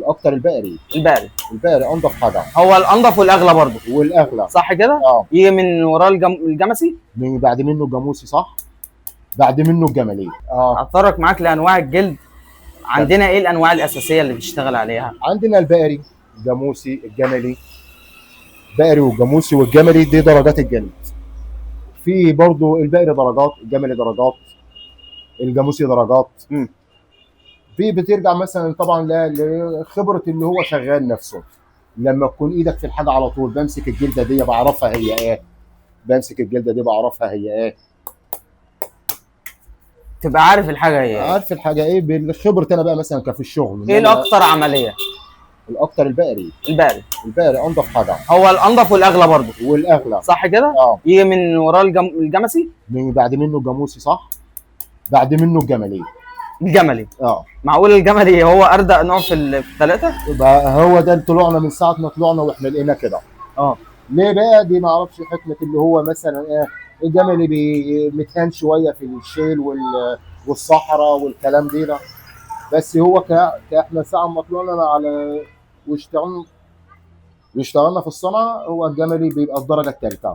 الاكتر البقري. البقري. البقري انضف حاجة. هو الانضف والاغلى برضه. والاغلى. صح كده؟ اه. يجي من وراه الجمسي؟ من بعد منه الجاموسي صح؟ بعد منه الجملي. اه. هتطرق معاك لانواع الجلد. عندنا ايه الانواع الاساسية اللي بتشتغل عليها؟ عندنا البقري، الجاموسي، الجملي. بقري والجاموسي والجملي دي درجات الجلد. في برضو البقري درجات، الجملي درجات، الجاموسي درجات. في بترجع مثلا طبعا لخبره اللي هو شغال نفسه. لما تكون ايدك في الحاجة على طول، بمسك الجلدة دي بعرفها هي ايه، بمسك الجلدة دي بعرفها هي ايه. تبقى عارف الحاجة هي ايه. عارف الحاجة ايه بالخبرة. انا بقى مثلا كفي الشغل. ايه الاكثر عملية؟ الاكتر البقري. البقري. البقري انضف حاجة. هو الانضف والاغلى برضه. والاغلى. صح كده؟ اه. يجي من وراه الجمسي؟ من بعد منه الجاموسي صح؟ بعد منه الجملي. الجملي. اه. معقول الجملي هو اردأ نوع في الثلاثة؟ يبقى هو ده اللي طلعنا من ساعة ما طلعنا واحنا لقينا كده. اه. ليه بقى دي ما اعرفش حكمه اللي هو مثلا ايه الجملي متهان شوية في الشيل والصحراء والكلام دي ده. بس هو كاحنا ساعة ما طلعنا على واشتغلنا في الصنعة، هو الجملي بيبقى الدرجة الثالثة.